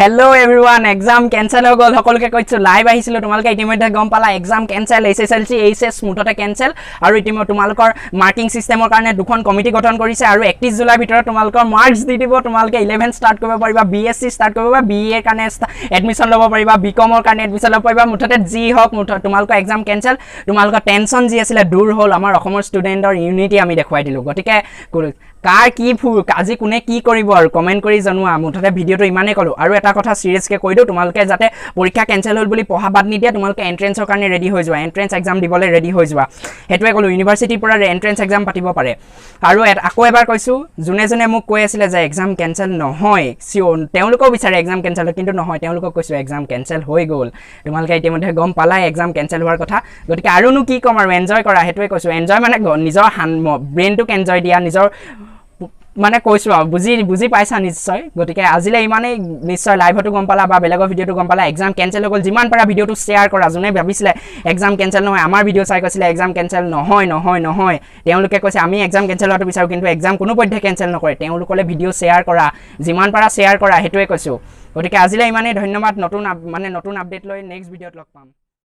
Hello' everyone, exam cancel হৈ গ'ল। সকলোকে কৈছোঁ, লাইভ আহিছিলোঁ, তোমালোকে ইতিমধ্যে গম পালা এক্সাম কেঞ্চেল, এইচএছএলচি, এইচএছ মুঠতে কেঞ্চেল। আৰু ইতিমধ্যে তোমালোকৰ মাৰ্কিং ছিষ্টেমৰ কাৰণে দুখন কমিটি গঠন কৰিছে আৰু 31 জুলাইৰ ভিতৰত তোমালোকৰ মাৰ্কছ দি দিব। তোমালোকে 11 ষ্টাৰ্ট কৰিব পাৰিবা, বিএছচি ষ্টাৰ্ট কৰিব পাৰিবা, বিএৰ কাৰণে এডমিশ্যন ল'ব পাৰিবা, বি কমৰ কাৰণে এডমিশ্যন ল'ব পাৰিবা। মুঠতে যি হওক, মুঠতে তোমালোকৰ এক্সাম কেঞ্চেল। তোমালোকৰ টেনশ্যন যি আছিলে দূৰ হ'ল। আমাৰ অসমৰ ষ্টুডেণ্টৰ ইউনিটি আমি দেখুৱাই দিলোঁ। গতিকে কাৰ কি ফুৰ, আজি কোনে কি কৰিব আৰু কমেণ্ট কৰি জনোৱা। মুঠতে ভিডিঅ'টো ইমানেই ক'লোঁ। আৰু এটা কথা চিৰিয়াছকৈ কৈ দিওঁ, তোমালোকে যাতে পৰীক্ষা কেঞ্চেল হ'ল বুলি পঢ়া বাদ নিদিয়া, তোমালোকে এণ্ট্ৰেঞ্চৰ কাৰণে ৰেডি হৈ যোৱা, এণ্ট্ৰেঞ্চ এক্সাম দিবলৈ ৰেডি হৈ যোৱা। সেইটোৱে ক'লোঁ, ইউনিভাৰ্চিটিৰ পৰা এণ্ট্ৰেঞ্চ এক্সাম পাতিব পাৰে। আৰু আকৌ এবাৰ কৈছোঁ, যোনে যোনে মোক কৈ আছিলে যে এক্সাম কেঞ্চেল নহয়, চিয়'ৰ তেওঁলোকেও বিচাৰে এক্সাম কেঞ্চেল হয়, কিন্তু নহয়। তেওঁলোকক কৈছোঁ, এক্সাম কেঞ্চেল হৈ গ'ল। তোমালোকে ইতিমধ্যে গম পালাই এক্সাম কেঞ্চেল হোৱাৰ কথা। গতিকে আৰুনো কি ক'ম আৰু, এনজয় কৰা, সেইটোৱে কৈছোঁ। এনজয় মানে নিজৰ ব্ৰেইনটোক এনজয় দিয়া, নিজৰ মানে কৈছোঁ আৰু বুজি পাইছা নিশ্চয়। গতিকে আজিলৈ ইমানেই। নিশ্চয় লাইভতো গম পালা বা বেলেগৰ ভিডিঅ'টো গম পালা, এক্সাম কেঞ্চেল হৈ গ'ল। যিমান পাৰা ভিডিঅ'টো শ্বেয়াৰ কৰা। যোনে ভাবিছিলে এক্সাম কেঞ্চেল নহয়, আমাৰ ভিডিঅ' চাই কৈছিলে এক্সাম কেঞ্চেল নহয়, নহয়, নহয়, তেওঁলোকে কৈছে আমি এক্সাম কেঞ্চেল হোৱাটো বিচাৰোঁ, কিন্তু এক্সাম কোনো পধ্যে কেঞ্চেল নকৰে। তেওঁলোকলৈ ভিডিঅ' শ্বেয়াৰ কৰা, যিমান পাৰা শ্বেয়াৰ কৰা, সেইটোৱে কৈছোঁ। গতিকে আজিলৈ ইমানেই, ধন্যবাদ। নতুন মানে নতুন আপডেট লৈ নেক্সট ভিডিঅ'ত লগ পাম।